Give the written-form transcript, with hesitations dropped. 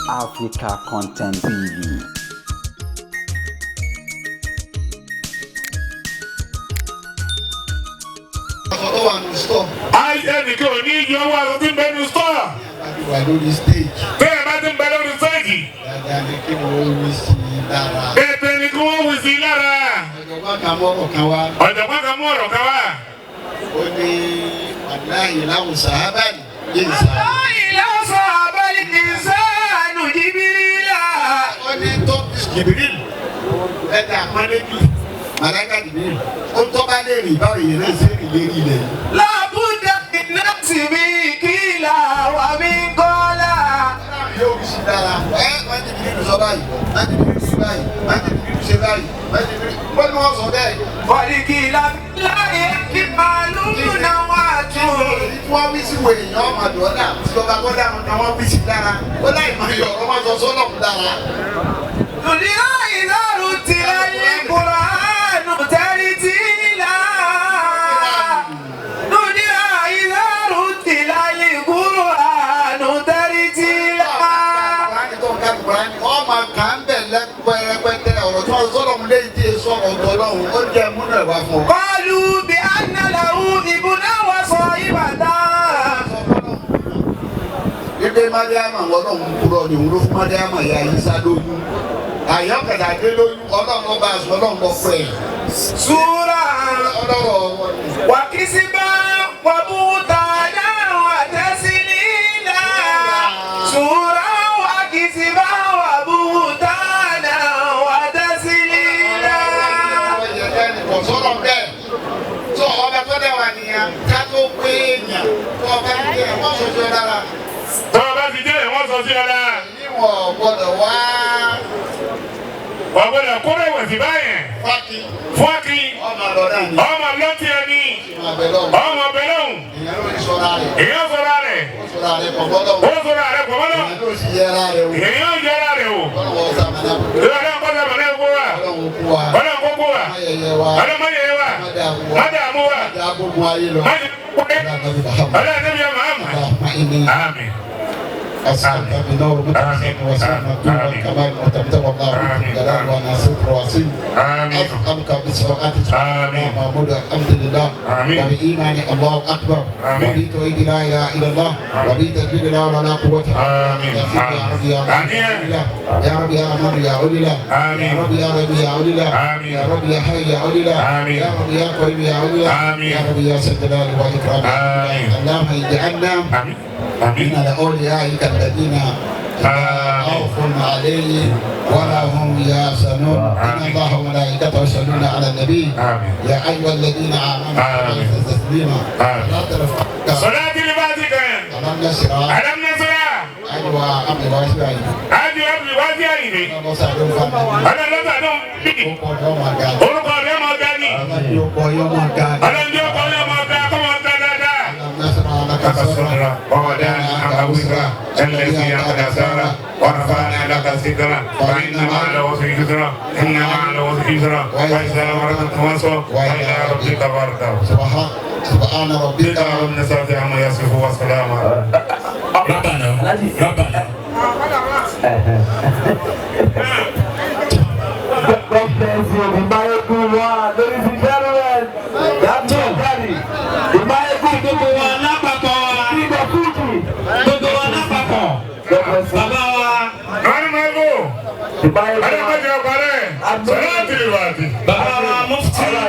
Africa Content TV. Aṣọ tó wà ní stọ̀ Ẹnìkan ò ní yọ owó aṣọ tí ń bẹ ní stọ́ọ̀. àti wà lórí stage. Bẹ́ẹ̀ bá ti ń bẹ lórí stéèjì. Dáadáa ni kí wọ́n wí sí i lára. Bẹ́ẹ̀ ni kí wọ́n wù sí i lára. Ọ̀jọ̀gbọ́n kan mọ́rọ̀ kan wá. Ọ̀jọ̀gbọ́n kan mú ọ̀rọ̀ kan wá. Ó ní wàláhì láwùn sàhábà ní yé sàhábà. Ó ní tó Jibril ẹ̀dá àpọ́nlẹ́jù màláíkà Jibril. Ó tọ́ bá lè rìn báwo yẹn náà ṣe rìn lérí ilẹ̀ yìí. Yóò wí sí i lára. Ẹ wọ́n Jibril sọ báyìí, wọ́n Jibril ṣe báyìí, wọ́n Jibril ṣe báyìí, wọ́n Jibril. Wọ́n ní wọ́n sọ bẹ́ẹ̀. Wọ́n wí sí wo èèyàn ọmọ àdúrà tí ọba kọ́dà wọn ni wọ́n wí sí lára. Ó láì mọ iye ọ̀rọ̀ wọn sọ sọ́nà lára. Kùránì tó ń ka Kùránì, wọ́n máa kà ń bẹ̀ lẹ́pẹ́rẹ́pẹ́tẹ́ ọ̀rọ̀ tí wọ́n sọ̀rọ̀ mu léyìí tí èso ọ̀rọ̀ ọ̀tọ̀ lọ́hùn ó jẹ́ múnú ẹ̀ wá fún ọ. قالوا بأن له ابنا وصاحبة. Ibi Mariama ọlọ́run kúrọ̀ ni òun ló fún Mariama ya Isa lóyún. Àyọ̀kẹ̀dà dé lóyún ọlọ́run ọba àṣọ ọlọ́run ọpẹ́ ẹ̀. سورة Ọlọ́rọ̀ ọmọ ni. وكسبا وبهتانا وتسليلا. سورة وكسبا وبهتانا وتسليلا. Kò sọ̀rọ̀ bẹ́ẹ̀. Tó ọba tó dẹ̀ wà nìyẹn ká tó pé èèyàn tó ọba tó dẹ̀ wọ́n sọ sí ọ lára. Tọ́ ọ bá ti dé wọ́n sọ sí ọ lára. Níwọ̀n gbọ́dọ̀ wá Ọ̀gbọ́dọ̀ kórè wẹ̀sì báyẹn. fáki Fọ́ọ̀kì ọmọ lọ náà ni. ọmọ lọ́tì ẹni. Ọmọ abẹ lọ́wọ́. Ọmọ bẹ̀lọ́hùn. Èèyàn ló ń sọra rẹ̀. Èèyàn sọ̀rọ̀ rẹ̀. Ó sọra rẹ̀ pọ̀ gbọ́dọ̀. Ó sọ̀rọ̀ rẹ̀ pọ̀ mọ́lọ́. Èèyàn ló sì yẹra rẹ̀ o. Èèyàn yọra rẹ̀ o. Ọlọ́run ọ̀sán àmàlà. Ìrọ̀lẹ́ ọ̀kọ́sà mọ̀lẹ́ kó wa. Ọlọ́run kú wa. Ọlọ́run kó kó wa. Má yẹyẹ wa. Ọlọ́run má yẹyẹ wa. Má dààmú wa. Má dààmú wa. Má dààmú ayé lọ. Má jẹ́ kó pé. Ọlọ́run Ọlọ́run níbi ọmọ àmà. إني Àmín. أسألك بنور متقسم وسلم آمين. كمال وتمتم الله آمين. جلال وناصر وعصيم. آمين. أسألك بصفات آمين. محمود الحمد لله. آمين. وبإيمان الله أكبر. آمين. وبتوحيد لا إله إلا الله. آمين. وبتدبير لا حول ولا قوة آمين. يا رب يا رب آمين. يا رب يا رحمن يا أولي الله. آمين. يا رب يا رب يا أولي الله. آمين. يا رب يا حي يا أولي الله. آمين. يا رب يا قريب يا أولي الله. آمين. يا رب يا ذا الجلال والإكرام. آمين. اللهم اجعلنا Àmín. Àmín. من أوليائك الذين لا خوف عليهم ولا هم يحزنون. إن الله وملائكته يصلون على النبي. آمين. يا أيها الذين آمنوا آمين. تسليما. آمين. لا ترفع Sọláàtì lè bá ti kàn. ألم نشرح Àlám Nasara. أيوة أمي وأشبعي Ájú ọ̀bì wá sí àyìnbí. الله سعدون فانا Ọlọ́run lọ́sà tó ń bì. Orúkọ rẹ̀ mọ̀ ga ni. Ọlọ́run jẹ́ ọkọ rẹ̀ mọ̀ ga kọ́ mọ̀ ga dáadáa. ألم نشرح لك صدرك ووضعنا عنك وزرك الذي أنقض ظهرك ورفعنا لك ذكرك فإن مع العسر يسرا إن مع العسر يسرا فإذا فرغت فانصب وإلى ربك فارغب. سبحان سبحان ربك بك رب العزة عما يصفون وسلام على ربنا ربنا. God bless you. The Mayegun one. Ladies and gentlemen, that's your daddy. The Mayegun Gbogbo wa lápapọ̀ wa. King of Fuji. Gbogbo wa lápapọ̀. God bless you. Bàbá wa. Ọlọ́run máa bò. The Mayegun Ọlọ́run máa jẹ́ ọkọ rẹ̀. Sọláàtì lè wà sí. Bàbá wa mufti.